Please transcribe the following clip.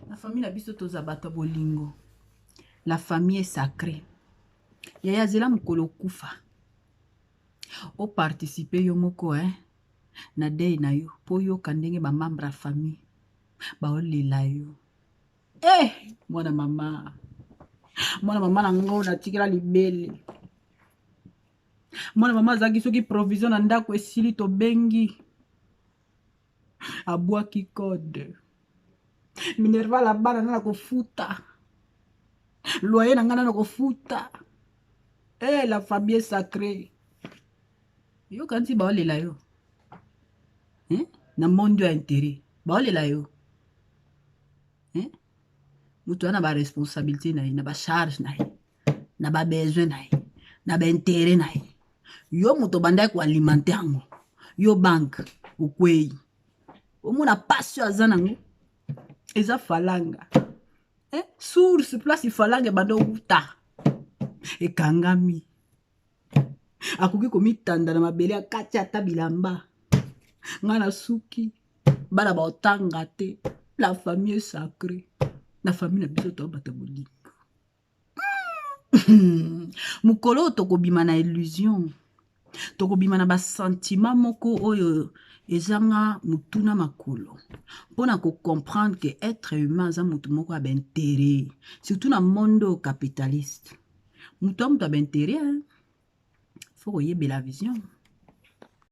Na famille na biso toza bato ya bolingo. La famille est sacrée. Yaya zela mokolo okufa. O participer yo moko hein na deuil na yo po oyoka ndenge ba membres ya famille baolela yo. Eh mwana mama. Mwana mama na ngo natikela libele. Mwana mama azalaki soki provision na ndako esili tobengi abwaki code minerval ya bana nana kofuta loyer na ngai nana kofuta eh, la famille sacrée yoka nti baolela yo eh? Na monde ya intérêt baolela yo eh? Moto wana baresponsabilité na ye, na bacharge na ye, na babesoin na ye, na baintérêt na ye. Yo moto obandaki koalimente yango, yo banke okwei, omona pasi oyo aza nango eza falanga, eh? Source place falanga ebanda okuta ekangami, akoki komitanda na mabele, akati ata bilamba. Ngai na suki, bana baotanga te. La famille est sacrée. Na famille na biso toa bato ya bolingo. Mokolo oyo tokobima na illusion, tokobima na basentiment moko oyo ezanga motu na makolo, mpona kocomprendre ke être humain aza motu moko ya baintérêt, surtout na monde oyo capitaliste. Moto ya moto ya baintérêt, faut koyebela vision.